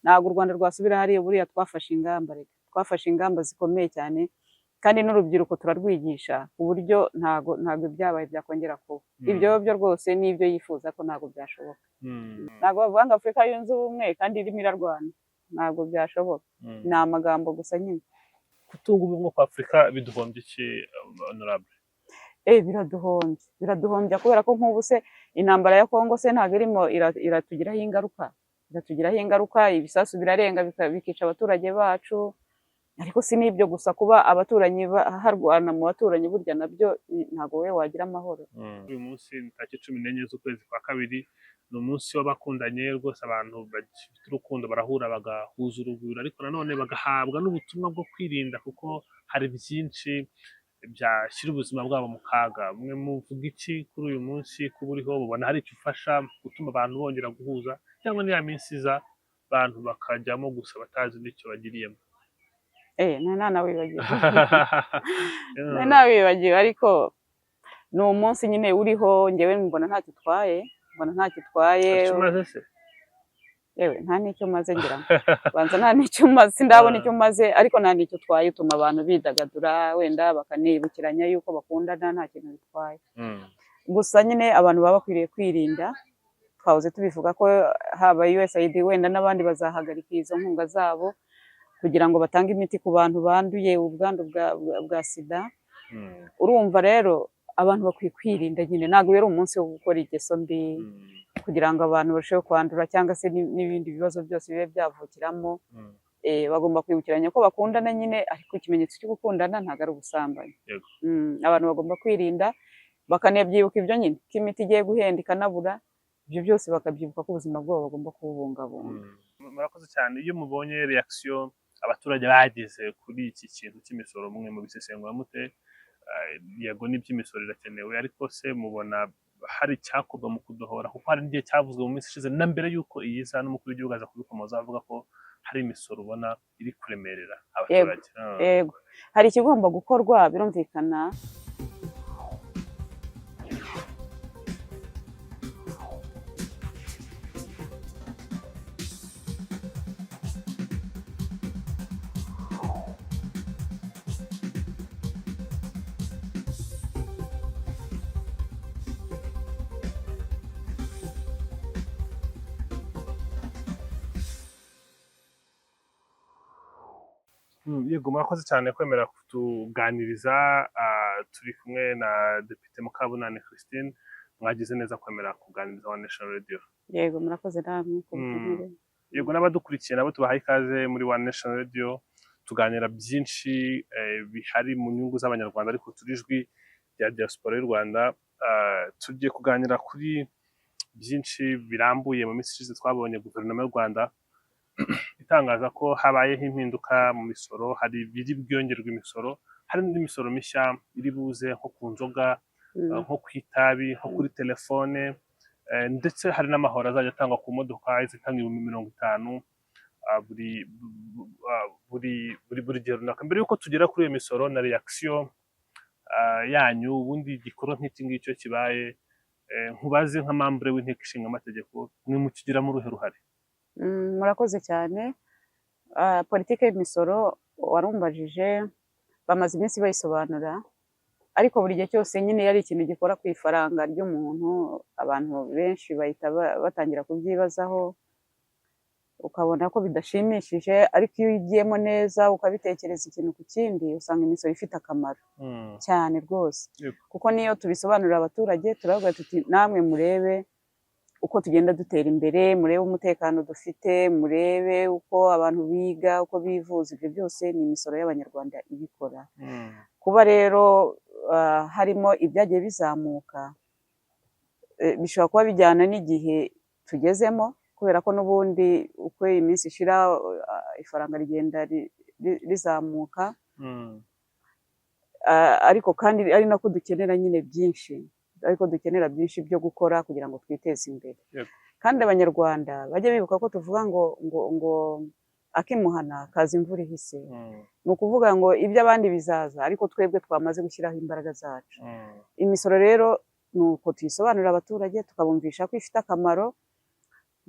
Ntabwo u Rwanda rwasubira hariya. Buriya twafashe ingamba, reka twafashe ingamba zikomeye cyane, kandi n'urubyiruko turarwigisha ku buryo ntago ibyabaye byakongera kuba. Ibyo byo rwose n'ibyo yifuza ko ntabwo byashoboka. Ntabwo bavuga ngo Afurika yunze ubumwe kandi irimo irarwana, ntabwo byashoboka. Ni amagambo gusa nyine. Kutunga ubumwe kwa Afurika biduhombye iki, honorable? Biraduhombya, biraduhombya kubera ko nk'ubu se intambara ya Kongo se ntabwo irimo iratugiraho ingaruka? Iratugiraho ingaruka, ibisasu birarenga bikica abaturage bacu. Ariko si n'ibyo gusa, kuba abaturanyi harwana mu baturanyi burya nabyo ntabwo wowe wagira amahoro. Uyu munsi ni tariki 14 z'ukwezi kwa kabiri, ni umunsi w'abakundanye rwose. Abantu bafite urukundo barahura bagahuza urugwiro, ariko nanone bagahabwa n'ubutumwa bwo kwirinda, kuko hari byinshi byashyira ubuzima bwabo mu kaga. Mwe muvuga iki kuri uyu munsi kuba uriho? Mubona hari icyo ufasha gutuma abantu bongera guhuza, cyangwa ni ya minsi iza abantu bakajyamo gusa batazi n'icyo bagiriyemo? Nanawibagiwe, nanawibagiwe, ariko ni umunsi nyine uriho, njyewe mbona ntacyo utwaye, mbona ntacyo utwaye. Icyo umaze se? Yewe, nta n'icyo maze, ngira ngo banza nta n'icyo maze, sindabona icyo maze, ariko nta n'icyo utwaye. Utuma abantu bidagadura, wenda bakanibukiranya yuko bakundana, nta kintu bitwaye. Gusa nyine abantu baba bakwiriye kwirinda. Twahoze tubivuga ko haba USAID wenda n'abandi bazahagarika izo nkunga zabo kugira ngo batange imiti ku bantu banduye ubwandu bwa sida. Urumva rero abantu bakwiye kwirinda nyine, ntabwo rero umunsi wo gukora ingeso mbi kugira ngo abantu barusheho kwandura, cyangwa se n'ibindi bibazo byose bibe byavukiramo. Bagomba kwibukiranya ko bakundana nyine, ariko ikimenyetso cyo gukundana ntabwo ari ubusambanyi. Abantu bagomba kwirinda, bakanabyibuka ibyo nyine ko imiti igiye guhenda ikanabura, ibyo byose bakabyibuka ko ubuzima bwabo bagomba kububungabunga. Murakoze cyane. Iyo mubonye reaction abaturage bagize kuri iki kintu cy'imisoro, mwe mubisesengura mute? Yego n'iby'imisoro irakenewe, ariko se mubona hari icyakorwa mu kudohora? Kuko hari n'igihe cyavuzwe mu minsi ishize na mbere y'uko iyi za n'umukuru w'igihugu aza kubikomoza avuga ko hari imisoro ubona iri kuremerera abaturage. Yego, hari ikigomba gukorwa, birumvikana. Yego, murakoze cyane kwemera kutuganiriza. Turi kumwe na Depite Mukabunani Christine. Mwagize neza kwemera kuganiriza One Nation Radio. Yego, murakoze namwe ku butumire. Yego, n'abadukurikiye nabo tubahaye ikaze muri One Nation Radio. Tuganira byinshi bihari mu nyungu z'Abanyarwanda, ariko turi ijwi rya diaspora y'u Rwanda. Tugiye kuganira kuri byinshi birambuye. Mu minsi ishize twabonye guverinoma y'u Rwanda itangaza ko habayeho impinduka mu misoro, hari ibiri bwiyongerwa imisoro, hari n'indi misoro mishya iri buze nko ku nzoga, nko ku itabi, nko kuri telefone, ndetse hari n'amahoro azajya atangwa ku modoka izitanga 50,000 buri gihe runaka. Mbere y'uko tugera kuri iyo misoro na reaction yanyu, ubundi igikorwa nk'iki ngicyo kibaye, nkubaze nka membre w'inteko ishinga amategeko, mwe mukigiramo uruhe ruhare? Murakoze cyane. Politike y'imisoro warumbajije, bamaze iminsi bayisobanura, ariko buri gihe cyose nyine yari ikintu gikora ku ifaranga ry'umuntu, abantu benshi bahita batangira kubyibazaho, ukabona ko bidashimishije. Ariko iyo ugiyemo neza ukabitekereza ikintu ku kindi, usanga imisoro ifite akamaro cyane rwose. Kuko niyo tubisobanurira abaturage, turavuga tuti namwe murebe uko tugenda dutera imbere, murebe umutekano dufite, murebe uko abantu biga, uko bivuza, ibyo byose ni imisoro y'Abanyarwanda ibikora. Kuba rero harimo ibyagiye bizamuka, bishobora kuba bijyana n'igihe tugezemo, kubera ko n'ubundi uko iminsi ishira ifaranga rigenda rizamuka. Ariko kandi ari nako dukenera nyine byinshi, ariko dukenera byinshi byo gukora kugira ngo twiteze imbere. Kandi Abanyarwanda bajye bibuka ko tuvuga ngo akimuhana kaza imvura ihise. Ni ukuvuga ngo iby'abandi bizaza, ariko twebwe twamaze gushyiraho imbaraga zacu. Imisoro rero ni uko tuyisobanurira abaturage, tukabumvisha ko ifite akamaro.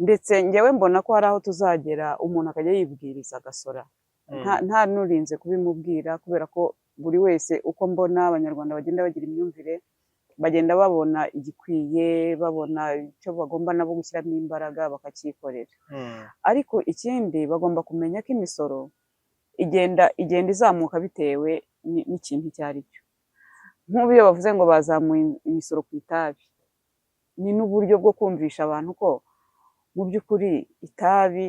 Ndetse njyewe mbona ko hari aho tuzagera umuntu akajya yibwiriza agasora, nta nurinze kubimubwira, kubera ko buri wese uko mbona Abanyarwanda bagenda bagira imyumvire, bagenda babona igikwiye, babona icyo bagomba nabo gushyiramo imbaraga bakacyikorera. Ariko ikindi bagomba kumenya ko imisoro igenda izamuka bitewe n'ikintu icyo ari cyo. Nk'ubu iyo bavuze ngo bazamuye imisoro ku itabi, ni n'uburyo bwo kumvisha abantu ko mu by'ukuri itabi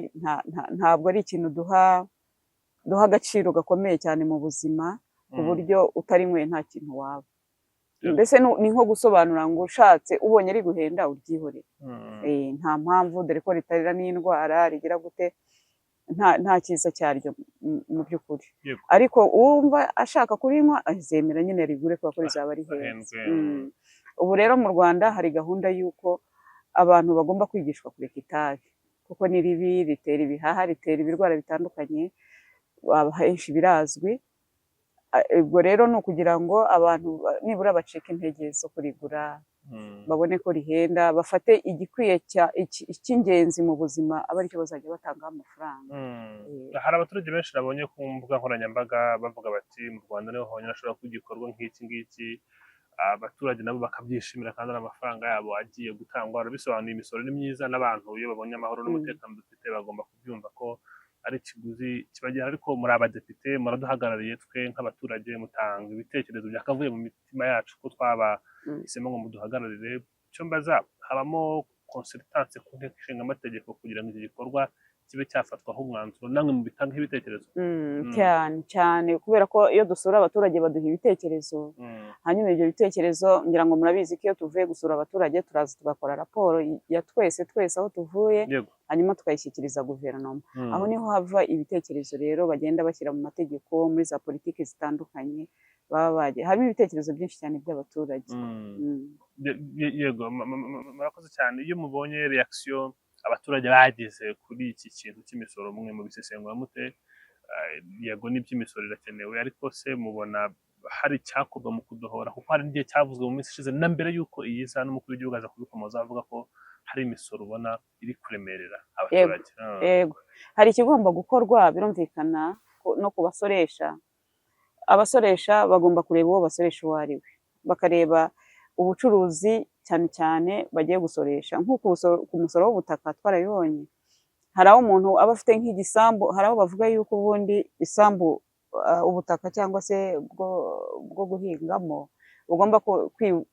ntabwo ari ikintu duha agaciro gakomeye cyane mu buzima, ku buryo utarinyweye nta kintu waba. Mbese ni nko gusobanura ngo ushatse ubonye riguhenda uryihorere. Nta mpamvu, dore ko ritarira n'indwara rigira gute, nta cyiza cyaryo mu by'ukuri. Ariko uwumva ashaka kurinywa azemera nyine rigure, kubera ko rizaba rihenze. Ahendwe. Ubu rero mu Rwanda hari gahunda y'uko abantu bagomba kwigishwa kureka itabi, kuko ni ribi, ritera ibihaha, ritera ibirwara bitandukanye, ahenshi birazwi. Ubwo rero ni ukugira ngo abantu nibura bacike intege zo kurigura, babone ko rihenda, bafate igikwiye icy'ingenzi mu buzima abe aricyo bazajya batangaho amafaranga. Hari abaturage benshi nabonye ku mbuga nkoranyambaga bavuga bati mu Rwanda niho honyine hashobora kuba igikorwa nk'iki ngiki, abaturage nabo bakabyishimira kandi ari amafaranga yabo agiye gutangwa. Bisobanuye imisoro ni myiza, n'abantu iyo babonye amahoro n'umutekano dufite bagomba kubyumva ko ari ikiguzi kibagera. Ariko muri abadepite muraduhagarariye twe nk'abaturage, mutanga ibitekerezo byakavuye mu mitima yacu ko twabahisemo ngo muduhagararire. Icyo mbaza, habamo consultance ku nteko ishinga amategeko kugira ngo iki gikorwa kibe cyafatwaho umwanzuro, namwe mubitangeho ibitekerezo? Cyane cyane, kubera ko iyo dusura abaturage baduha ibitekerezo, hanyuma ibyo bitekerezo, ngira ngo murabizi ko iyo tuvuye gusura abaturage turaza tugakora raporo ya twese twese aho tuvuye, hanyuma tukayishyikiriza guverinoma. Aho niho hava ibitekerezo rero bagenda bashyira mu mategeko, muri za politiki zitandukanye baba bagiye harimo ibitekerezo byinshi cyane by'abaturage. Yego, murakoze cyane. Iyo mubonye reaction abaturage bagize kuri iki kintu cy'imisoro, mwe mubisesengura mute? Yego n'iby'imisoro irakenewe, ariko se mubona hari icyakorwa mu kudohora? Kuko hari n'igihe cyavuzwe mu minsi ishize na mbere y'uko iyi saha n'umukuru w'igihugu aza kubikomoza avuga ko hari imisoro ubona iri kuremerera abaturage. Yego, hari ikigomba gukorwa, birumvikana no ku basoresha. Abasoresha bagomba kureba uwo basoresha uwo ari we, bakareba ubucuruzi cyane cyane bagiye gusoresha. Nko ku musoro w'ubutaka twarabibonye, hari aho umuntu aba afite nk'igisambu, hari aho bavuga yuko ubundi isambu, ubutaka cyangwa se bwo guhingamo bugomba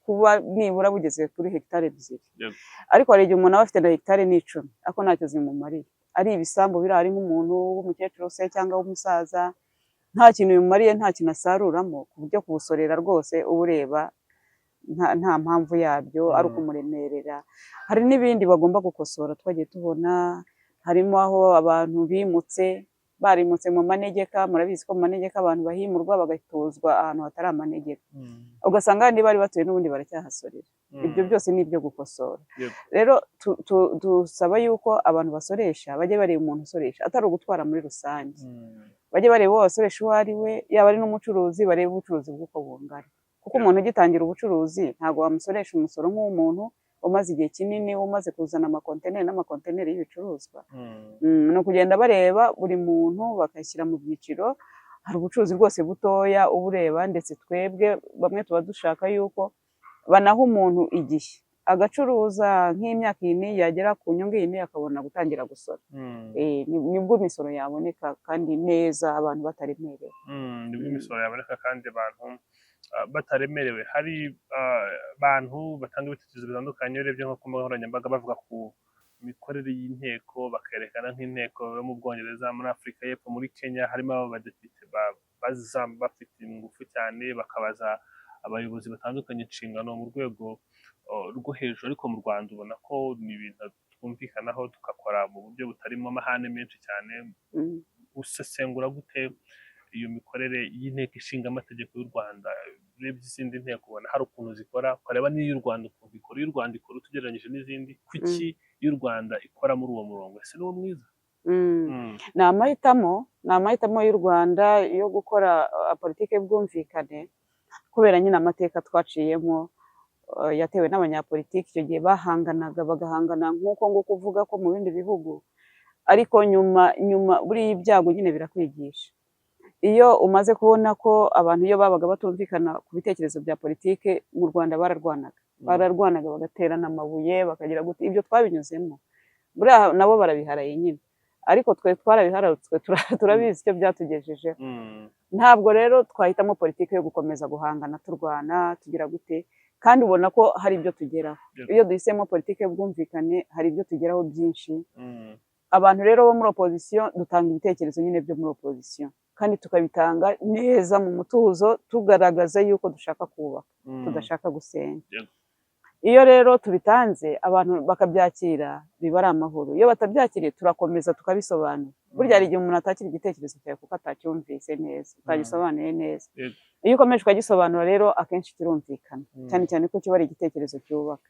kuba nibura bugeze kuri hegitari 2. Ariko hari igihe umuntu aba afite na hegitari n'10 ariko ntacyo zimumariye, ari ibisambu biri ari nk'umuntu w'umukecuru se cyangwa w'umusaza, nta kintu bimumariye, nta kintu asaruramo, ku buryo kubusorera rwose uba ureba nta mpamvu yabyo, ari ukumuremerera. Hari n'ibindi bagomba gukosora twagiye tubona, harimo aho abantu bimutse, barimutse mu manegeka. Murabizi ko mu manegeka abantu bahimurwa bagatuzwa ahantu hatari amanegeka, ugasanga ahandi bari batuye n'ubundi baracyahasorera. Ibyo byose ni ibyo gukosora. Rero dusaba yuko abantu basoresha bajye bareba umuntu usoresha, atari ugutwara muri rusange. Bajye bareba uwo basoresha uwo ari we, yaba ari n'umucuruzi barebe ubucuruzi bw'uko bungana, kuko umuntu ugitangira ubucuruzi ntabwo wamusoresha umusoro nk'uw'umuntu umaze igihe kinini, umaze kuzana amakontineri n'amakontineri y'ibicuruzwa. Ni ukugenda bareba buri muntu bakashyira mu byiciro. Hari ubucuruzi rwose butoya uba ureba, ndetse twebwe bamwe tuba dushaka yuko banaha umuntu igihe agacuruza nk'imyaka iyi n'iyi, yagera ku nyungu iyi n'iyi akabona gutangira gusora. Nibwo imisoro yaboneka kandi neza, abantu bataremerewe. Nibwo imisoro yaboneka kandi abantu bataremerewe. Hari abantu batanga ibitekerezo bitandukanye, urebye nko ku mbuga nkoranyambaga bavuga ku mikorere y'inteko, bakerekana nk'inteko yo mu Bwongereza, muri Afurika y'Epfo, muri Kenya, harimo abadepite baza bafite ingufu cyane, bakabaza abayobozi batandukanye inshingano mu rwego rwo hejuru. Ariko mu Rwanda ubona ko ni ibintu twumvikanaho tugakora mu buryo butarimo amahane menshi cyane. Usesengura gute iyo mikorere y'inteko ishinga amategeko y'u Rwanda? Urebye izindi nteko ubona hari ukuntu zikora, ukareba n'iy'u Rwanda ukuntu ikora. Iy'u Rwanda ikora utugereranyije n'izindi, kuki iy'u Rwanda ikora muri uwo murongo? Ese niwo mwiza? Ni amahitamo y'u Rwanda yo gukora politiki y'ubwumvikane, kubera nyine amateka twaciyemo. yatewe n'abanyapolitiki icyo gihe bahanganaga, bagahangana nk'uko nguko uvuga ko mu bindi bihugu, ariko nyuma nyuma buriya ibyago nyine birakwigisha. Iyo umaze kubona ko abantu iyo babaga batumvikana ku bitekerezo bya politike mu Rwanda bararwanaga, bararwanaga bagaterana amabuye, bakagira gute, ibyo twabinyuzemo, buriya nabo barabiharaye nyine, ariko twe twarabihararutswe, turabizi icyo byatugejejeho. Ntabwo rero twahitamo politiki yo gukomeza guhangana turwana tugira gute, kandi ubona ko hari ibyo tugeraho. Iyo duhisemo politiki y'ubwumvikane hari ibyo tugeraho byinshi. Abantu rero bo muri opozisiyo dutanga ibitekerezo nyine byo muri opozisiyo, kandi tukabitanga neza mu mutuzo, tugaragaza yuko dushaka kubaka, tudashaka gusenya. Iyo rero tubitanze abantu bakabyakira biba ari amahoro, iyo batabyakiriye turakomeza tukabisobanura. Burya hari igihe umuntu atakira igitekerezo cyawe kuko atacyumvise neza, utagisobanuye neza. Iyo ukomeje ukagisobanura rero akenshi kirumvikana, cyane cyane ko kiba ari igitekerezo cyubaka.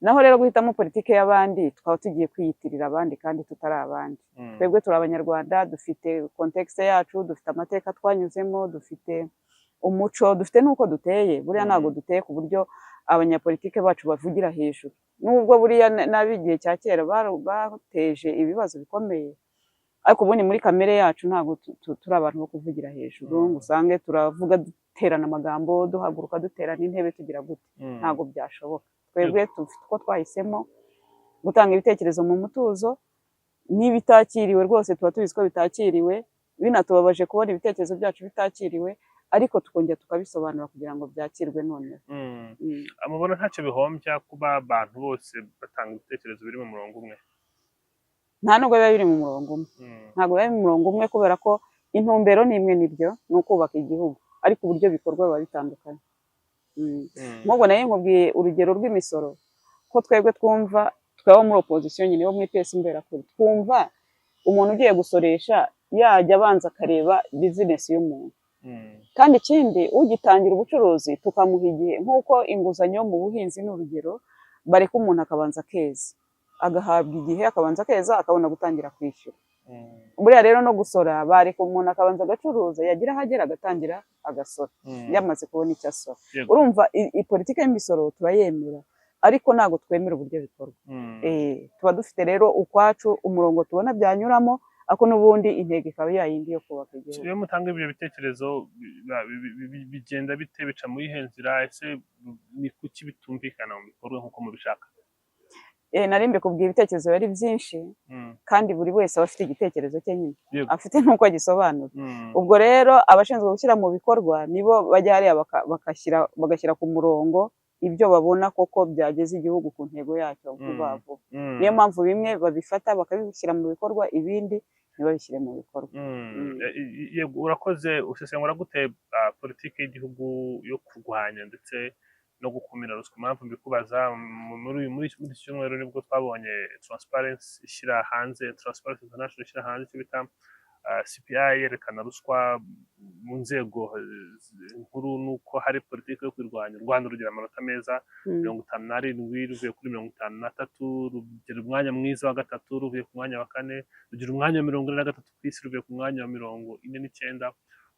Naho rero guhitamo politiki y'abandi, twaba tugiye kwiyitirira abandi kandi tutari abandi. Twebwe turi Abanyarwanda, dufite contexte yacu, dufite amateka twanyuzemo, dufite umuco, dufite n'uko duteye. Buriya ntabwo duteye ku buryo abanyapolitike bacu bavugira hejuru, nubwo buriya n'ab'igihe cya kera bateje ibibazo bikomeye, ariko ubundi muri kamere yacu ntabwo turi abantu bo kuvugira hejuru ngo usange turavuga duterana amagambo, duhaguruka duterana intebe, tugira gute. Ntabwo byashoboka. Twebwe dufite uko twahisemo gutanga ibitekerezo mu mutuzo, n'ibitakiriwe rwose tuba tubizi ko bitakiriwe, binatubabaje kubona ibitekerezo byacu bitakiriwe, ariko tukongera tukabisobanura kugira ngo byakirwe noneho. Mubona ntacyo bihombya kuba abantu bose batanga ibitekerezo biri mu murongo umwe? Nta nubwo biba biri mu murongo umwe. Ntabwo biba biri mu murongo umwe kubera ko intumbero ni imwe, nibyo, ni ukubaka igihugu, ariko uburyo bikorwa biba bitandukanye. Nk'ubwo nayo nkubwiye urugero rw'imisoro, ko twebwe twumva, twaba muri opozisiyo nyine bo muri PS Imberakuri, twumva umuntu ugiye gusoresha yajya abanza akareba bizinesi y'umuntu. Kandi ikindi, ugitangira ubucuruzi tukamuha igihe, nk'uko inguzanyo mu buhinzi ni urugero, bareka umuntu akabanza akeza, agahabwa igihe akabanza akeza, akabona gutangira kwishyura. Buriya rero no gusora, bareka umuntu akabanza agacuruza, yagira aho agera agatangira agasora, yamaze kubona icyo asora. Urumva politiki y'imisoro turayemera, ariko ntabwo twemera uburyo bikorwa. Tuba dufite rero ukwacu umurongo tubona byanyuramo, ariko n'ubundi intego ikaba yayindi yo kubaka igihugu. Iyo mutanga ibyo bitekerezo bigenda bite? Bica muri ihe nzira? Ese ni kuki bitumvikana mu bikorwa nk'uko mubishaka? Nari mbikubwiye, ibitekerezo biba ari byinshi, kandi buri wese aba afite igitekerezo cye nyine, afite n'uko agisobanura. Ubwo rero abashinzwe gushyira mu bikorwa nibo bajya hariya bagashyira ku murongo ibyo babona koko byageza igihugu ku ntego yacyo vuba vuba. Niyo mpamvu bimwe babifata bakabishyira mu bikorwa, ibindi ntibabishyire mu bikorwa. Yego, urakoze. Usesengura gute politiki y'igihugu yo kurwanya ndetse no gukumira ruswa? Impamvu mbikubaza, muri iki cyumweru nibwo twabonye Transparency ishyira hanze, Transparency International ishyira hanze icyo bita CPI, yerekana ruswa mu nzego nkuru nuko hari politiki yo kurwanya. U Rwanda rugira amanota meza, 57 ruvuye kuri 53, rugira umwanya mwiza wa gatatu ruvuye ku mwanya wa kane, rugira umwanya wa 43 ku isi ruvuye ku mwanya wa 49.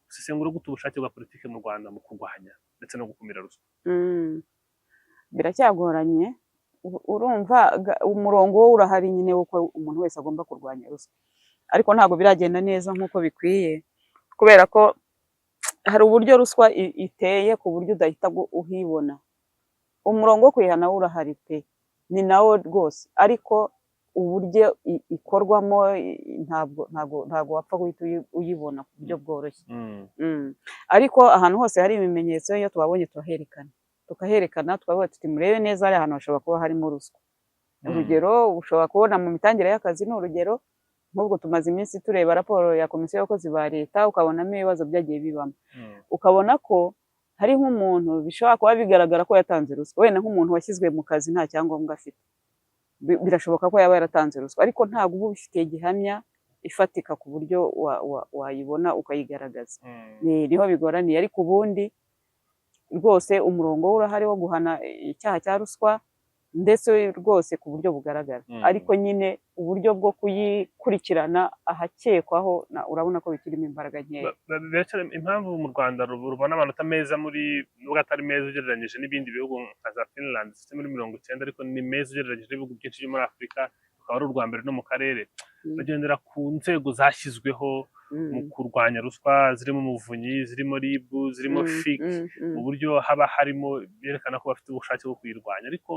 Usesengura gute ubushake bwa politiki mu Rwanda mu kurwanya ndetse no gukumira ruswa? Biracyagoranye. Urumva umurongo wo urahari nyine w'uko umuntu wese agomba kurwanya ruswa, ariko ntabwo biragenda neza nk'uko bikwiye, kubera ko hari uburyo ruswa iteye ku buryo udahita uhibona. Umurongo wo kuyihana wo urahari pe, ni nawo rwose, ariko uburyo ikorwamo ntabwo wapfa guhita uyibona ku buryo bworoshye. Ariko ahantu hose hari ibimenyetso, iyo tubabonye turaherekana, tukaherekana, tukavuga tuti murebe neza, hariya hantu hashobora kuba harimo ruswa. Urugero ushobora kubona mu mitangire y'akazi, ni urugero, nk'ubwo tumaze iminsi tureba raporo ya komisiyo y'abakozi ba leta, ukabonamo ibibazo byagiye bibamo, ukabona ko hari nk'umuntu bishobora kuba bigaragara ko yatanze ruswa, wenda nk'umuntu washyizwe mu kazi nta cyangombwa afite, birashoboka ko yaba yaratanze ruswa, ariko ntabwo uba ubifitiye gihamya ifatika ku buryo wayibona ukayigaragaza. Niho bigoraniye, ariko ubundi rwose umurongo we urahari wo guhana icyaha cya ruswa. Ndetse rwose ku buryo bugaragara. Ariko nyine uburyo bwo kuyikurikirana ahakekwaho urabona ko bikirimo imbaraga nkeya. Impamvu mu Rwanda rubona amanota meza muri, nubwo atari meza ugereranyije n'ibindi bihugu nka za Finland zifite muri 90, ariko ni meza ugereranyije n'ibihugu byinshi byo muri Afurika, rukaba ari urwa mbere no mu karere, bagendera ku nzego zashyizweho mu kurwanya ruswa, zirimo Umuvunyi, zirimo RIB, zirimo FIC, mu buryo haba harimo byerekana ko bafite ubushake bwo kuyirwanya. Ariko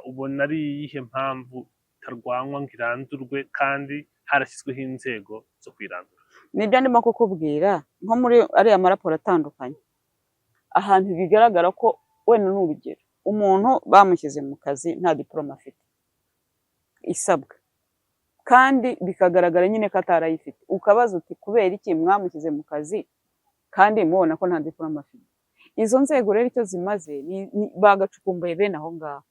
ubona ari iyihe mpamvu itarwanywa ngo irandurwe kandi harashyizweho inzego zo kuyirandura? Nibyo ndimo kukubwira, nko muri ariya maraporo atandukanye, ahantu bigaragara ko wenda ni urugero, umuntu bamushyize mu kazi nta diporome afite isabwa, kandi bikagaragara nyine ko atarayifite, ukabaza uti: "Kubera iki mwamushyize mu kazi kandi mubona ko nta diporome afite?" Izo nzego rero icyo zimaze ni bagacukumbuye bene aho ngaho,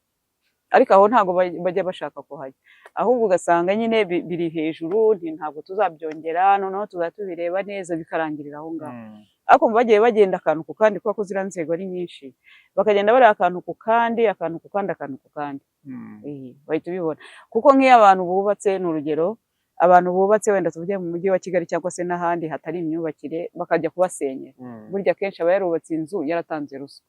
ariko aho ntabwo bajya bashaka kuhajya, ahubwo ugasanga nyine biri hejuru, ntabwo tuzabyongera, noneho tuzajya tubireba neza, bikarangirira aho ngaho. Ariko bagiye bagenda akantu ku kandi, kubera ko ziriya nzego ari nyinshi, bakagenda bareba akantu ku kandi, akantu ku kandi, akantu ku kandi, bahita ubibona. Kuko nk'iyo abantu bubatse, ni urugero, abantu bubatse wenda tuvuge mu mujyi wa Kigali cyangwa se n'ahandi hatari imyubakire, bakajya kubasenyera, burya akenshi aba yarubatse inzu yaratanze ruswa.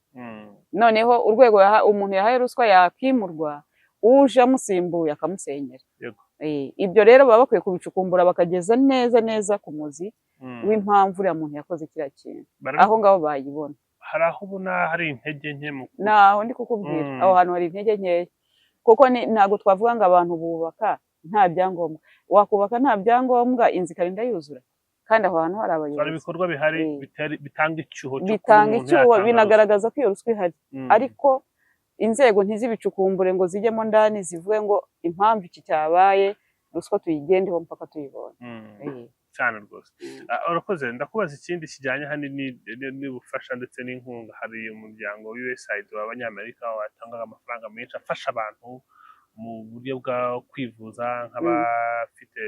Noneho urwego umuntu yahaye ruswa yakimurwa, uje amusimbuye akamusenyera. Ibyo rero baba bakwiye kubicukumbura, bakageza neza neza ku muzi w'impamvu uriya muntu yakoze kiriya kintu. Aho ngaho bayibona. Hari aho ubona hari intege nke mu Naho ndi kukubwira, aho hantu hari intege nkeya, kuko ntabwo twavuga ngo abantu bubaka nta byangombwa. Wakubaka nta byangombwa, inzu ikarinda yuzura, kandi aho hantu hari hari abayobozi. Ibikorwa bihari bitanga icyuho cyo kuba Bitanga umuntu icyuho, yatanga ruswa. Binagaragaza ko iyo ruswa ihari, ariko inzego ntizibicukumbure ngo zijyemo ndani, zivuge ngo impamvu iki cyabaye, ruswa tuyigendeho mpaka tuyibonye. Cyane rwose. Urakoze. Ndakubaza ikindi kijyanye ahanini n'ubufasha ndetse n'inkunga. Hari umuryango wa USAID w'Abanyamerika watangaga amafaranga menshi afasha abantu mu buryo bwo kwivuza, nk'abafite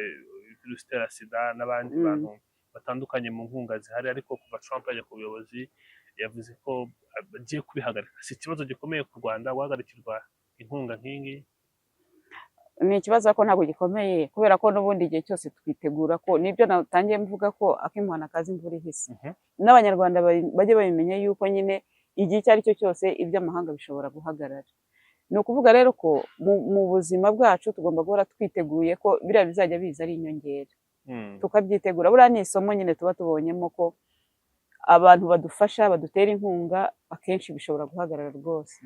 virusi itera sida n'abandi bantu batandukanye, mu nkunga zihari. Ariko kuva Trump yajya ku buyobozi, yavuze ko agiye kubihagarika. Si ikibazo gikomeye ku Rwanda guhagarikirwa inkunga nk'iyi ngiyi? Ni ikibazo, ariko ntabwo gikomeye, kubera ko n'ubundi igihe cyose twitegura ko, nibyo natangiye mvuga, ko ak'imuhana kaza imvura ihise. N'Abanyarwanda bajye babimenya yuko nyine igihe icyo ari cyo cyose iby'amahanga bishobora guhagarara. Ni ukuvuga rero ko mu buzima bwacu tugomba guhora twiteguye ko biriya bizajya biza ari inyongera, tukabyitegura. Buriya ni isomo nyine tuba tubonyemo ko abantu badufasha, badutera inkunga, akenshi bishobora guhagarara rwose.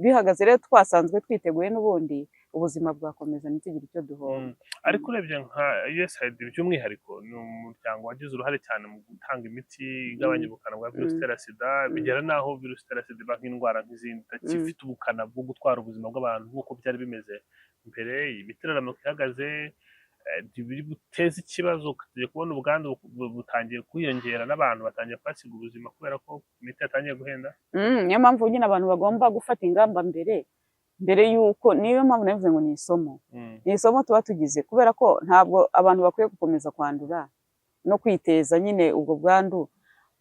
Bihagaze rero twasanzwe twiteguye, n'ubundi ubuzima bwakomeza, ntitugire icyo duhomba. Ariko urebye nka USAID by'umwihariko, ni umuryango wagize uruhare cyane mu gutanga imiti igabanya ubukana bwa virusi itera sida, bigera n'aho virusi itera sida iba nk'indwara nk'izindi, itakifite ubukana bwo gutwara ubuzima bw'abantu nk'uko byari bimeze mbere. Iyi miti iramuka ihagaze, ntibiri buteze ikibazo? Tugiye kubona ubwandu butangiye kwiyongera n'abantu batangiye kuhasiga ubuzima kubera ko imiti yatangiye guhenda. Niyo mpamvu nyine abantu bagomba gufata ingamba mbere, mbere y'uko, niyo mpamvu nabivuze ngo ni isomo, ni isomo tuba tugize, kubera ko ntabwo abantu bakwiye gukomeza kwandura no kwiteza nyine ubwo bwandu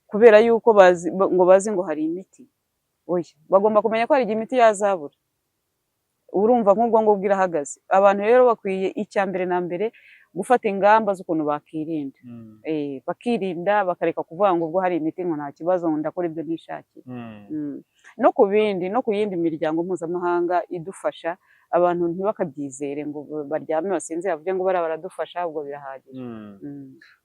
kubera yuko bazi ngo bazi ngo hari imiti. Oya, bagomba kumenya ko hari igihe imiti yazabura. Urumva nk'ubwo ngubwo irahagaze. Abantu rero bakwiye icya mbere na mbere gufata ingamba z'ukuntu bakirinda, bakirinda, bakareka kuvuga ngo ubwo hari imiti ngo nta kibazo, ngo ndakora ibyo nishakiye. No ku bindi, no ku yindi miryango mpuzamahanga idufasha, abantu ntibakabyizere ngo baryame basinzire, bavuge ngo bariya baradufasha, ubwo birahagije.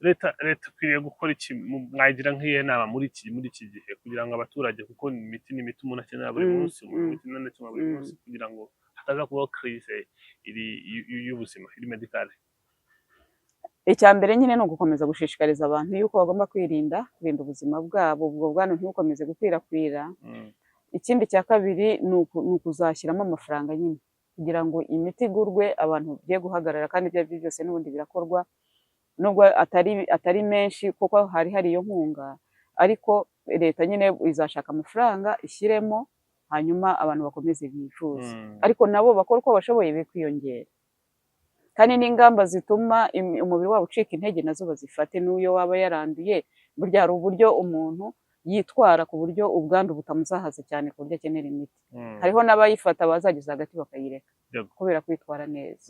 Leta ikwiriye gukora iki? Mwagira nk'iyihe nama muri iki gihe kugira ngo abaturage, kuko imiti ni imiti umuntu akenera buri munsi, imiti ni buri munsi, kugira ngo hataza kubaho crise iri y'ubuzima iri médicale? Icya mbere nyine ni ugukomeza gushishikariza abantu yuko bagomba kwirinda, kurinda ubuzima bwabo, ubwo bwandu ntibukomeze gukwirakwira. Ikindi cya kabiri ni ukuzashyiramo amafaranga nyine kugira ngo imiti igurwe, abantu bigiye guhagarara. Kandi ibyo ari byo byose n'ubundi birakorwa, nubwo atari menshi kuko hari iyo nkunga, ariko leta nyine izashaka amafaranga ishyiremo, hanyuma abantu bakomeze bivuze. Ariko nabo bakora uko bashoboye be kwiyongera, kandi n'ingamba zituma umubiri wabo ucika intege nazo bazifate. N'uyo waba yaranduye, burya hari uburyo umuntu yitwara ku buryo ubwandu butamuzahaza cyane ku buryo akenera imiti. Hariho n'abayifata bazageza hagati bakayireka kubera kwitwara neza.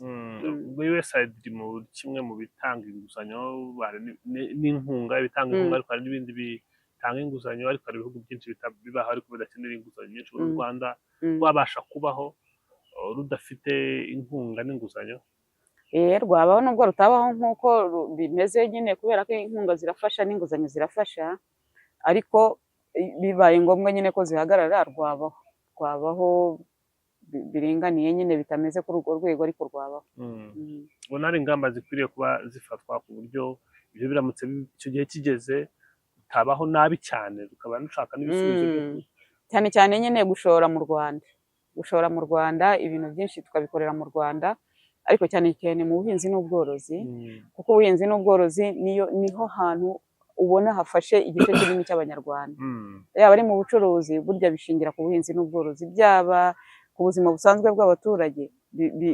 Ubwo USAID iri mu kimwe mu bitanga inguzanyo, hari n'inkunga, ibitanga inkunga, ariko hari n'ibindi bitanga inguzanyo, ariko hari ibihugu byinshi bibaho ariko bidakenera inguzanyo nyinshi. U Rwanda rwabasha kubaho rudafite inkunga n'inguzanyo? Rwabaho nubwo rutabaho nk'uko bimeze nyine, kubera ko inkunga zirafasha n'inguzanyo zirafasha, ariko bibaye ngombwa nyine ko zihagarara, rwabaho biringaniye nyine, bitameze kuri urwo rwego, ariko rwabaho. Ubona hari ingamba zikwiriye kuba zifatwa ku buryo ibyo biramutse icyo gihe kigeze rutabaho nabi cyane, rukaba rushaka n'ibisubizo byo Cyane cyane nyine gushora mu Rwanda, gushora mu Rwanda, ibintu byinshi tukabikorera mu Rwanda, ariko cyane cyane mu buhinzi n'ubworozi, kuko ubuhinzi n'ubworozi niho hantu ubona hafashe igice kinini cy'Abanyarwanda. Yaba ari mu bucuruzi, burya bishingira ku buhinzi n'ubworozi, byaba ku buzima busanzwe bw'abaturage,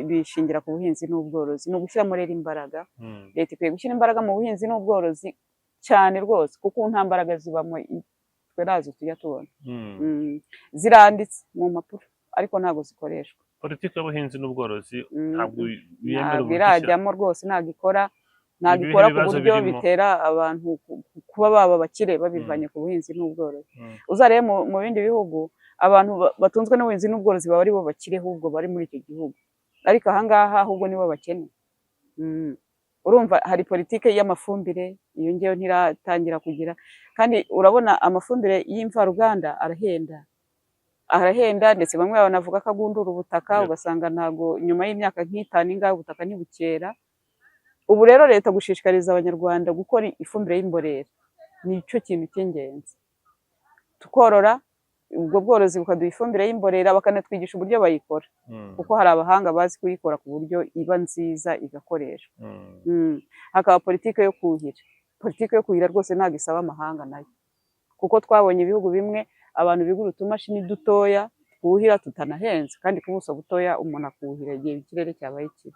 bishingira ku buhinzi n'ubworozi. Ni ugushyiramo rero imbaraga. Leta ikwiye gushyira imbaraga mu buhinzi n'ubworozi cyane rwose, kuko nta mbaraga zibamo twe ntazo tujya tubona. Ziranditse mu mpapuro ariko ntabwo zikoreshwa. Politiki y'ubuhinzi n'ubworozi ntabwo yemera Ntabwo uburyo irajyamo rwose, ntabwo ikora, ntabwo Ibihe ikora ku bibazo buryo birimo. bitera abantu kuba baba abakire babivanye ku buhinzi n'ubworozi. Uzarebe mu bindi bihugu, abantu batunzwe n'ubuhinzi n'ubworozi baba ari bo bakire ahubwo bari muri icyo gihugu, ariko ahangaha ahubwo nibo bakene. Urumva hari politike y'amafumbire, iyo ngiyo ntiratangira kugira, kandi urabona amafumbire y'imvaruganda arahenda, arahenda, ndetse bamwe banavuga ko agundura ubutaka, ugasanga ntabwo nyuma y'imyaka nk'itanu ingahe ubutaka ntibukera. Ubu rero leta gushishikariza Abanyarwanda gukora ifumbire y'imborera nicyo kintu cy'ingenzi, tukorora, ubwo bworozi bukaduha ifumbire y'imborera, bakanatwigisha uburyo bayikora, kuko hari abahanga bazi kuyikora ku buryo iba nziza igakoreshwa. Hakaba politike yo kuhira. Politike yo kuhira rwose ntabwo isaba amahanga nayo, kuko twabonye ibihugu bimwe abantu bigura utumashini dutoya twuhira tutanahenze, kandi ku buso butoya umuntu akuhira igihe ikirere cyabaye kibi.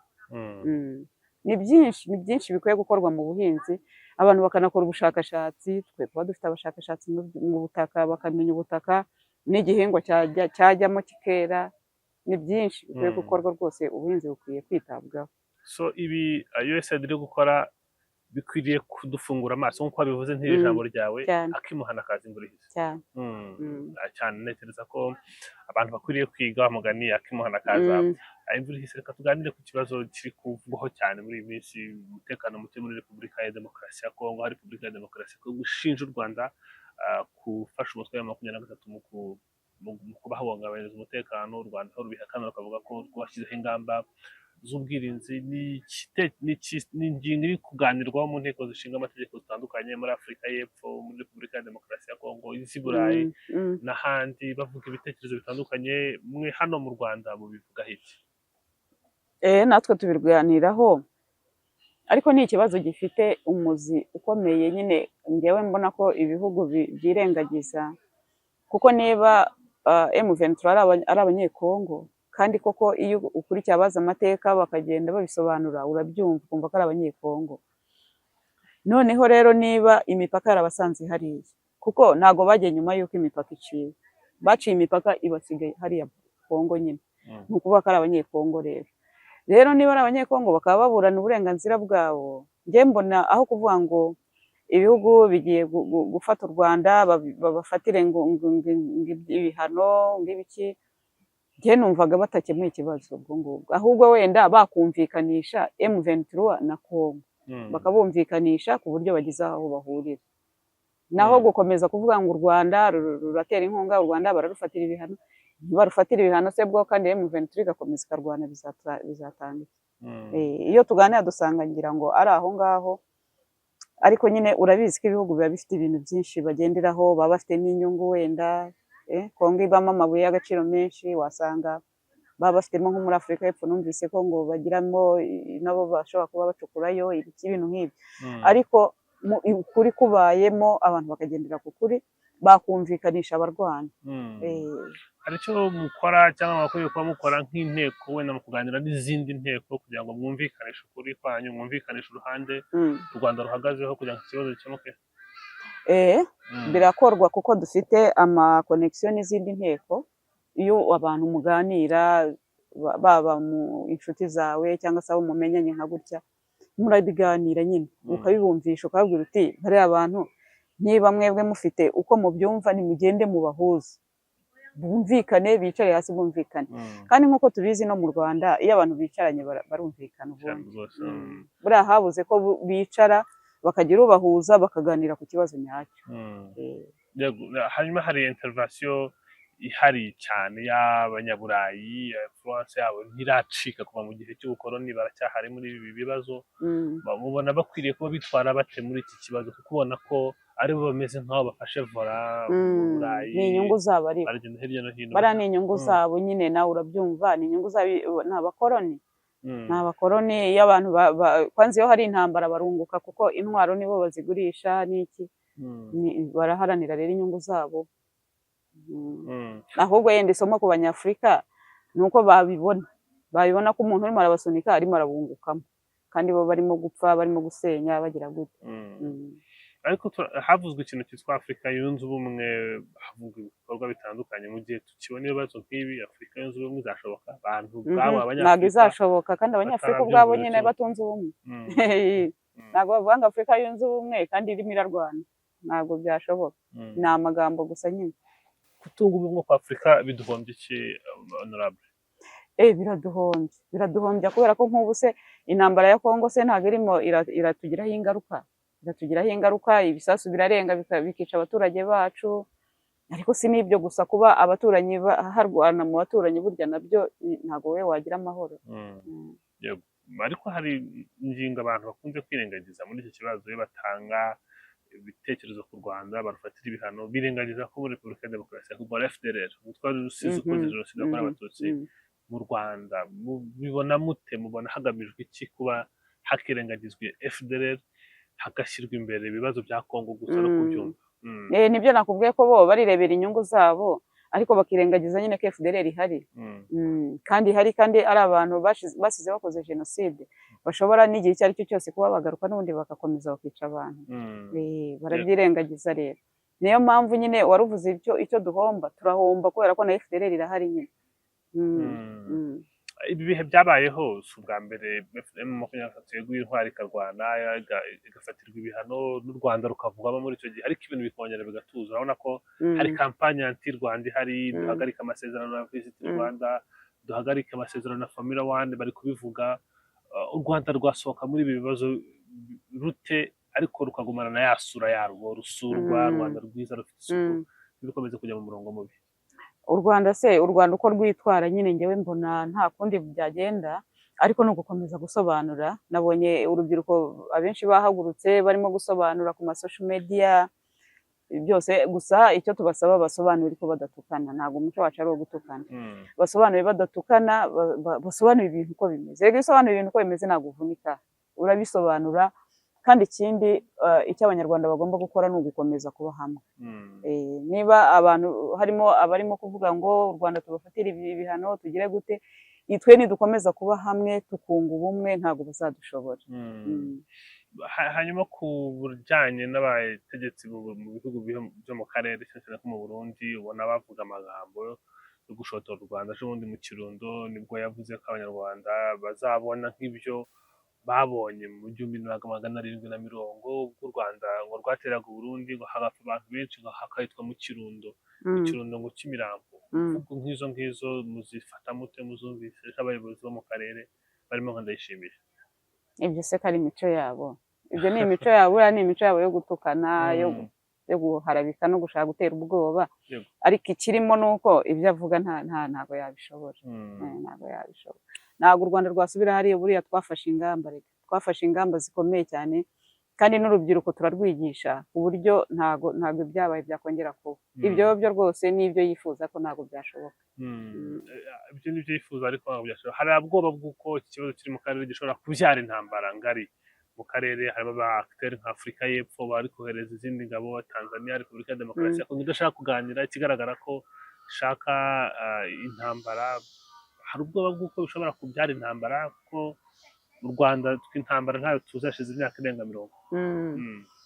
Ni byinshi, ni byinshi bikwiye gukorwa mu buhinzi, abantu bakanakora ubushakashatsi. Twe kuba dufite abashakashatsi mu butaka, bakamenya ubutaka n'igihingwa cyajyamo kikera. Ni byinshi bikwiye gukorwa rwose, ubuhinzi bukwiye kwitabwaho. So ibi USAID iri gukora bikwiriye kudufungura amaso nk'uko wabivuze, ntiri ijambo ryawe, Cyane. akimuhana kaza imvura ihise. Cyane. Cyane, ntekereza ko abantu bakwiriye kwiga mugani akimuhana kaza imvura ihise. Reka tuganire ku kibazo kiri kuvugwaho cyane muri iyi minsi, umutekano muke muri Repubulika ya Demokarasi ya Kongo, aho Repubulika ya Demokarasi ya Kongo ishinja u Rwanda gufasha umutwe wa 23 mu kubahungabanyiriza umutekano. U Rwanda aho rubihakana rukavuga ko rwashyizeho ingamba z'ubwirinzi. Ni ingingo iri kuganirwaho mu nteko zishinga amategeko zitandukanye muri Afurika y'Epfo, muri Repubulika ya Demokarasi ya Kongo, iz'i Burayi n'ahandi, bavuga ibitekerezo bitandukanye. Mwe hano mu Rwanda mubivugaho iki? Natwe tubiganiraho, ariko ni ikibazo gifite umuzi ukomeye nyine. Njyewe mbona ko ibihugu byirengagiza, kuko niba M23 ari Abanyekongo, kandi koko iyo ukurikiye abazi amateka bakagenda babisobanura, urabyumva ukumva ko ari Abanyekongo. Noneho rero niba imipaka yarabasanze hariya, kuko ntabwo bagiye nyuma y'uko imipaka iciwe, baciye imipaka ibasigaye hariya Kongo nyine, ni ukuvuga ko ari Abanyekongo. Rero niba ari Abanyekongo bakaba baburana uburenganzira bwabo, njye mbona aho kuvuga ngo ibihugu bigiye gufata u Rwanda babafatire ngo ibihano ng'ibiki, njye numvaga batakemuye ikibazo ubwo ngubwo, ahubwo wenda bakumvikanisha M23 na Congo, bakabumvikanisha ku buryo bageze aho bahurira, naho gukomeza kuvuga ngo u Rwanda ruratera inkunga, u Rwanda bararufatira ibihano, ntibarufatira ibihano se bwo, kandi M23 igakomeza ikarwana, bizatanga iki? Iyo tuganira dusanga ngira ngo ari aho ngaho, ariko nyine urabizi ko ibihugu biba bifite ibintu byinshi bagenderaho, baba bafite n'inyungu wenda. Kongo ibamo amabuye y'agaciro menshi, wasanga baba bafitemo, nko muri Afurika y'Epfo numvise ko ngo bagiramo nabo bashobora kuba bacukurayo ibiki, ibintu nk'ibyo. Ariko ukuri kubayemo, abantu bakagendera ku kuri, bakumvikanisha abarwana. Hari icyo mukora cyangwa mwakwiye kuba mukora nk'inteko wenda mu kuganira n'izindi nteko kugira ngo mwumvikanishe ukuri kwanyu, mwumvikanishe uruhande u Rwanda ruhagazeho kugira ngo iki kibazo gikemuke? Birakorwa kuko dufite ama connexion n'izindi nteko. Iyo abantu muganira, baba mu inshuti zawe cyangwa se abo mumenyanye nka gutya, murabiganira nyine, ukabibumvisha, ukababwira uti: "Bariya abantu, niba mwebwe mufite uko mubyumva, nimugende mubahuze, bumvikane, bicare hasi bumvikane." Kandi nk'uko tubizi no mu Rwanda, iyo abantu bicaranye barumvikana Cyane ubundi. rwose. Buriya habuze ko bicara bakagira ubahuza, bakaganira ku kibazo nyacyo. Yego, hanyuma hari intervention ihari cyane y'Abanyaburayi. Influence yabo ntiracika kuva mu gihe cy'ubukoloni, baracyahari muri ibi bibazo. Mubona bakwiriye kuba bitwara bate muri iki kibazo, kuko ubona ko aribo bameze nk'aho bafashe volant mu Burayi? Ni inyungu zabo, ariko baragenda hirya no hino. Bariya ni inyungu zabo nyine, nawe urabyumva, ni inyungu zabo, ni abakoloni. Ni abakoloni. Iyo abantu kwanza iyo hari intambara barunguka, kuko intwaro nibo bazigurisha n'iki. Baraharanira rero inyungu zabo. Ahubwo yenda isomo ku Banyafurika ni uko babibona ko umuntu urimo arabasunika arimo arabungukamo, kandi bo barimo gupfa, barimo gusenya, bagira gute. Ariko havuzwe ikintu cyitwa Afurika Yunze Ubumwe, havugwa ibikorwa bitandukanye. Mu gihe tukibona ibibazo nk'ibi, Afurika Yunze Ubumwe izashoboka? Abantu ubwabo, Ntabwo Abanyafurika izashoboka, kandi Abanyafurika ubwabo batarabyumva nyine kimwe. batunze ubumwe. Ntabwo bavuga ngo Afurika Yunze Ubumwe kandi irimo irarwana, ntabwo byashoboka. Ni amagambo gusa nyine. Kutunga ubumwe kwa Afurika biduhombye iki, honorable? Biraduhombya, biraduhombya kubera ko nk'ubu se intambara ya Kongo se ntabwo irimo iratugiraho ingaruka? Iratugiraho ingaruka, ibisasu birarenga bikica abaturage bacu. Ariko si n'ibyo gusa, kuba abaturanyi harwana mu baturanyi, burya nabyo ntabwo wowe wagira amahoro. Yego. Ariko hari ingingo abantu bakunze kwirengagiza muri iki kibazo. Iyo batanga ibitekerezo ku Rwanda barufatira ibihano, birengagiza ko muri Repubulika ya Demokarasi ya Kongo hari FDLR, umutwe wari usize ukoze jenoside yakorewe Abatutsi mu Rwanda. Mubibona mute? Mubona hagamijwe iki kuba hakirengagizwa FDLR, hagashyirwa imbere ibibazo bya Kongo gusa no kubyumva? Nibyo nakubwiye ko bo barirebera inyungu zabo, ariko bakirengagiza nyine ko FDLR ihari. Kandi ihari, kandi ari abantu basize bakoze jenoside, bashobora n'igihe icyo ari cyo cyose kuba bagaruka n'ubundi bagakomeza bakica abantu. Barabyirengagiza rero. Niyo mpamvu nyine waruvuze icyo duhomba, turahomba kubera ko na FDLR irahari nyine. Ibi bihe byabayeho si ubwa mbere. M23 yeguye intwari ikarwana, igafatirwa ibihano n'u Rwanda rukavugwamo muri icyo gihe, ariko ibintu bikongera bigatuza. Urabona ko hari campagne anti Rwanda ihari: duhagarike amasezerano na Visit Rwanda, duhagarike amasezerano na Formula One, bari kubivuga. U Rwanda rwasohoka muri ibi bibazo rute, ariko rukagumana na ya sura yarwo rusurwa, Rwanda rwiza rufite isuku, ntibikomeze kujya mu murongo mubi? U Rwanda se, u Rwanda uko rwitwara nyine, ngewe mbona nta kundi byagenda, ariko ni ugukomeza gusobanura. Nabonye urubyiruko abenshi bahagurutse, barimo gusobanura ku ma social media byose. Gusa icyo tubasaba, basobanure ariko badatukana. Ntabwo umuco wacu ari uwo gutukana. Basobanure badatukana, basobanure ibintu uko bimeze. Rero iyo usobanuye ibintu uko bimeze, ntabwo uvunika, urabisobanura. Kandi ikindi, icyo Abanyarwanda bagomba gukora ni ugukomeza kuba hamwe. Niba abantu harimo abarimo kuvuga ngo u Rwanda tubafatire ibihano, tugire gute, twe nidukomeza kuba hamwe, tukunga ubumwe, ntabwo bazadushobora. Hanyuma ku bijyanye n'abategetsi mu bihugu byo mu karere, cyane cyane ko mu Burundi ubona bavuga amagambo yo gushotora u Rwanda. Ejo bundi mu Kirundo nibwo yavuze ko Abanyarwanda bazabona nk'ibyo babonye mu 1770, ubwo u Rwanda ngo rwateraga Uburundi, ngo hagapfa abantu benshi, ngo hakahitwa mu Kirundo, mu Kirundo ngo cy'imirambo. Imvugo nk'izo ngizo muzifata mute, muzumvise nk'abayobozi bo mu karere barimo nka Ndayishimiye? Ibyo se ko ari imico yabo? Ibyo ni imico yabo, buriya ni imico yabo yo gutukana, yo guharabika no gushaka gutera ubwoba. Ariko ikirimo ni uko ibyo avuga ntabwo yabishobora. Ntabwo yabishobora, ntabwo u Rwanda rwasubira hariya. Buriya twafashe ingamba, reka twafashe ingamba zikomeye cyane, kandi n'urubyiruko turarwigisha ku buryo ntabwo ibyabaye byakongera kuba. Ibyo byo rwose n'ibyo yifuza ko ntabwo byashoboka. Ibyo ni byo yifuza, ariko ntabwo byashoboka. Hari ubwoba bw'uko iki kibazo kiri mu karere gishobora kubyara intambara ngari mu karere. Harimo aba acteurs nka Afurika y'Epfo bari kohereza izindi ngabo, Tanzania, Repubulika ya Demokarasi ya Kongo idashaka kuganira, ikigaragara ko ishaka intambara. Hari ubwoba bw'uko bishobora kubyara intambara, kuko mu Rwanda intambara ntayo tuzi, hashize imyaka irenga 40.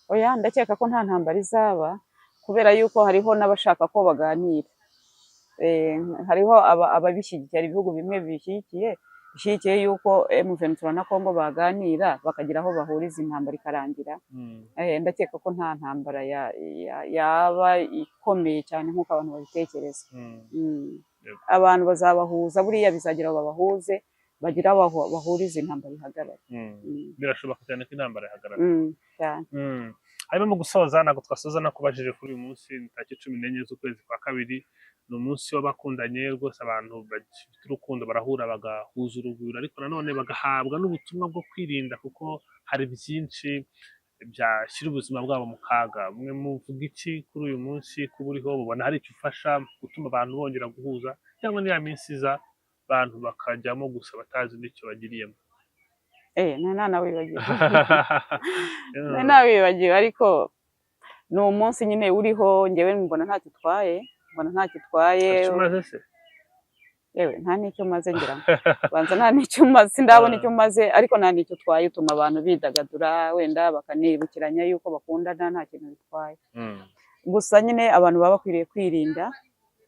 Oya, ndakeka ko nta ntambara izaba, kubera yuko hariho n'abashaka ko baganira. Hariho ababishyigikiye, hari ibihugu bimwe bishyigikiye yuko M23 na Congo baganira bakagira aho bahuriza, intambara ikarangira. Ndakeka ko nta ntambara yaba ikomeye cyane nk'uko abantu babitekereza. Abantu bazabahuza, buriya bizagira aho babahuze, bagira aho bahuriza, intambara ihagarare. Birashoboka cyane ko intambara ihagarara. Cyane. Hanyuma mu gusoza, ntabwo twasoza nakubajije kuri uyu munsi, ni tariki 14 z'ukwezi kwa kabiri, ni umunsi w'abakundanye. Rwose abantu bafite urukundo barahura bagahuza urugwiro, ariko nanone bagahabwa n'ubutumwa bwo kwirinda, kuko hari byinshi byashyira ubuzima bwabo mu kaga. Mwe muvuga iki kuri uyu munsi? Kuba uriho, mubona hari icyo ufasha gutuma abantu bongera guhuza, cyangwa niya minsi iza abantu bakajyamo gusa batazi n'icyo bagiriyemo? Nari nawibagiwe, ariko ni umunsi nyine uriho, njyewe mbona ntacyo utwaye, mbona ntacyo utwaye. Icyo umaze se? Yewe, nta n'icyo maze, ngira ngo banza nta n'icyo maze, sindabona icyo maze, ariko nta n'icyo utwaye. Utuma abantu bidagadura, wenda bakanibukiranya yuko bakundana, nta kintu bitwaye. Gusa nyine abantu baba bakwiriye kwirinda.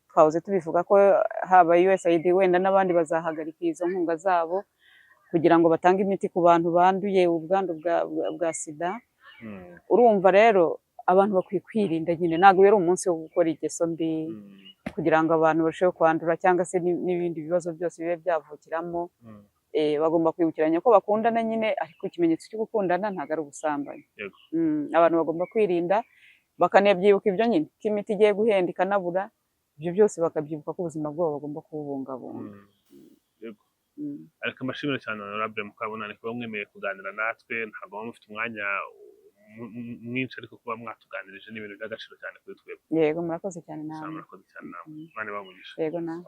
Twahoze tubivuga ko haba USAID wenda n'abandi bazahagarika izo nkunga zabo kugira ngo batange imiti ku bantu banduye ubwandu bwa sida. Urumva rero abantu bakwiye kwirinda nyine, ntabwo rero umunsi wo gukora ingeso mbi kugira ngo abantu barusheho kwandura, cyangwa se n'ibindi bibazo byose bibe byavukiramo. Bagomba kwibukiranya ko bakundana nyine, ariko ikimenyetso cyo gukundana ntabwo ari ubusambanyi. Abantu bagomba kwirinda, bakanabyibuka ibyo nyine ko imiti igiye guhenda ikanabura, ibyo byose bakabyibuka ko ubuzima bwabo bagomba kububungabunga. Yego. Ariko mbashimire cyane, Honorable Mukabunani, kuba mwemeye kuganira natwe. Ntabwo muba mufite umwanya mwinshi, ariko kuba mwatuganirije ni ibintu by'agaciro cyane kuri twebwe. Yego, murakoze cyane namwe. Murakoze cyane namwe. Mm. Imana ibahe umugisha. Yego nawe.